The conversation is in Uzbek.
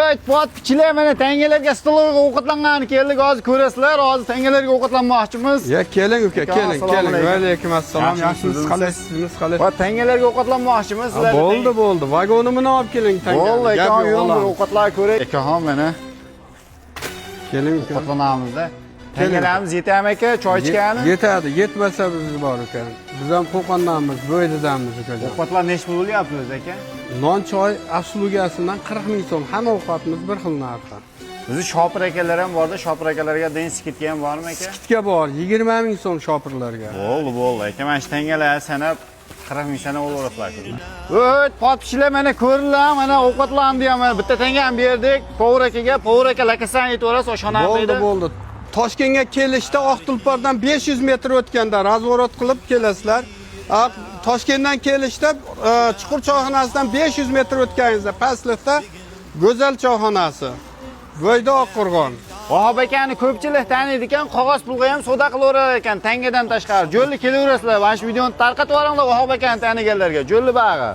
Voy, podpichilar, mana tangalarga stolovga ovqatlangani keldik. Hozir ko'rasizlar, hozir tangalarga ovqatlanmoqchimiz. Ya keling uka, Aka, keling, assalomu keling. alaykum. Va alaykum assalom. Yaxshimisiz, Yaxshimisiz, qalaysiz, qalay? Va tangalarga ovqatlanmoqchimiz. Ha, bo'ldi, bo'ldi. Vagonimni olib keling tanga. Bo'ldi, Gap aka, yo'q, yo'q, olamiz. Ovqatlar ko'ray. Akaxon, mana Keling uka. ovqatlanamizda. Tangalarimiz yetami, aka, choy ichgani? Yetadi, yetmasa biz bor uka. Biz ham Qo'qondanmiz, Bo'ydidanmiz ukajon. Ovqatlar nechi pul bo'lyapti o'zi, aka? Non choy обслуга sidan 40 ming so'm. Hamma ovqatimiz bir xil narxda. Bizni shopir akalar ham borda, shopir akalarga den скидка ham bormi, aka? Скидка bor, 20 ming so'm shopirlarga. Bo'ldi, bo'ldi. Aka, mana shu tangalar sanab 40 ming sanab olaverasizlar. O'y, podpichilar, mana ko'ringlar, mana ovqatlandi ham, mana bitta tanga ham berdik. Повар akaga, повар aka lakasan yetaverasiz, oshxona Bo'ldi, bo'ldi. Toshkentga kelishda Oq Tulpordan 500 metr o'tganda разворот qilib kelasizlar. Toshkentdan kelishda Chuqur choyxonasidan 500 metr o'tganingizda pastlikda Go'zal choyxonasi. Bo'yda Oqqo'rg'on. Vahob akani ko'pchilik taniydi ekan, qog'oz pulga ham savdo qilaverar ekan, tangadan tashqari. Jo'lli kelaverasizlar, mana shu videoni tarqatib yuboringlar Vahob akani taniganlarga. Jo'lli bag'i.